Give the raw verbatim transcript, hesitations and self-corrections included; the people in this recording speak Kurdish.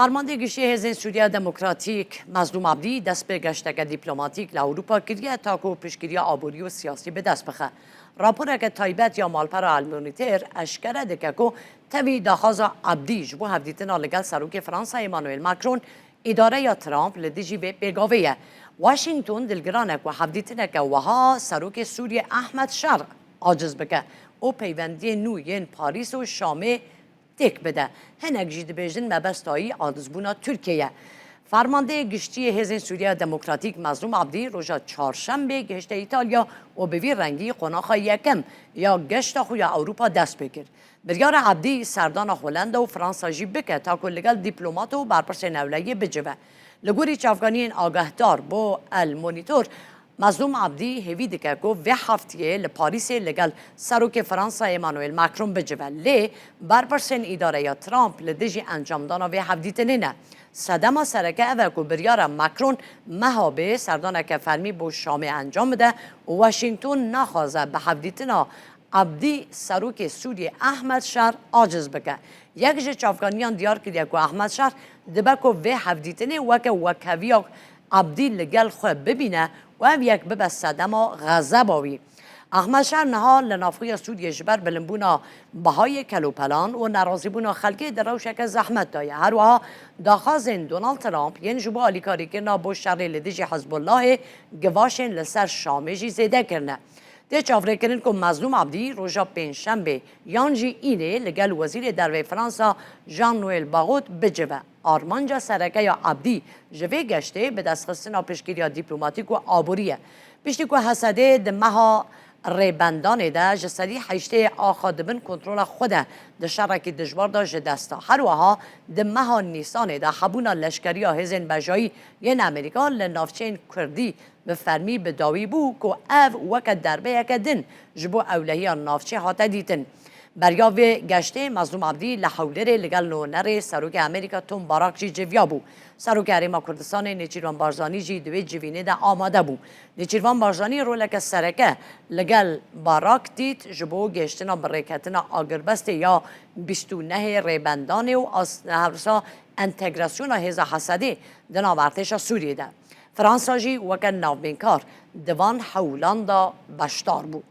Fermandê Giştî Hêzên Sûriya Demokratîk Mezlûm Abdî dest bi geşteke dîplomatîk li Ewropa kiriye ta ku piştgiriya aborî û siyasî bi dest bixe. Raporeke taybet ya malpera El Monitor eşkere dike ku tevî daxwaza Abdî ji bo hevdîtina li gel Serokê Fransa Emmanuel Macron, îdareya Trump li dijî vê pêgavê ye. Washington dilgiran e ku hevdîtineke wiha Serokê Sûriyê Ahmed Şer aciz bike û peywendiyên nû yên Parîs û Şamê têk bide. Hinek jî dibêjin mebesta wî acizbûna Tirkiyê ye. Fermandeyê Giştî yê Hêzên Sûriya Demokratîk Mezlûm Abdî roja Çarşembê gihişte Îtalya û bi vî rengî qonaxa yekem ya geşta xwe ya Ewropa dest pê kir. Biryar e Abdî serdana Holenda û Fransa jî bike ta ku li gel dîplomat û berpirsên ewlehiyê bicive. Li gorî çavkaniyên agahdar bo El Monitor, Mezlûm Abdî hêvî dike ku vê heftiyê li Parîsê li gel Serokê Fransa Emmanuel Macron bicive, lê berpirsên îdareya Trump li dijî encamdana vê hevdîtinê ne. Sedema sereke ev e ku biryara Macron meha bê serdaneke fermî bo Şamê encam bide û Washington naxwaze bi hevdîtina Abdî Serokê Sûriyê Ahmed Şer aciz bike. Yek ji çavkaniyan diyar kiriye ku Ahmed Şer dibe ku vê hevdîtinê weke wekheviya Abdî li gel xwe bibîne û ev yek bibe sedema xezeba wî. Ahmed Şer niha li navxweya Sûriyê ji ber bilindbûna bihayê kelopelan û nerazîbûna xelkê di rewşeke zehmet de ye. Her wiha daxwazên Donald Trump yên ji bo alîkarîkirina bo şerê li dijî Hizbullahê givaşên li ser Şamê jî zêde kirine. Tê çavrêkirin ku Mezlûm Abdî roja Pêncşembê yan jî înê li gel Wezîrê Derveyê Fransa Jean-Noel Barrot bicive. Armanca sereke ya Abdî ji vê geştê bi destxistina piştgiriya dîplomatîk û aborî ye. Piştî ku Hesedê di meha Rêbendanê de ji sedî heştê axa di bin kontrola xwe de di şerekî dijwar de ji dest da. Her wiha di meha Nîsanê de hebûna leşkeriya hêzên bejayî yên Amerîka li navçeyên Kurdî bi fermî bi dawî bû ku ev weke derbeyeke din ji bo ewlehiya navçê hate dîtin. Beriya vê geştê Mezlûm Abdî li Hewlêrê li gel nûnerê Serokê Amerîka Tom Barak jî civiyabû. Serokê Herêma Kurdistanê Nêçîrvan Barzanî jî di wê civînê de amade bû. Nêçîrvan Barzanî roleke sereke li gel Barak dît ji bo gihiştina bi rêketina agirbestê ya bîst û nehê Rêbendanê û as-, hevsa entegrasyona hêza Hesedê di nav artêşa Sûriyê de. Fransa jî weke navbînkar di van hewlan de beşdar bû.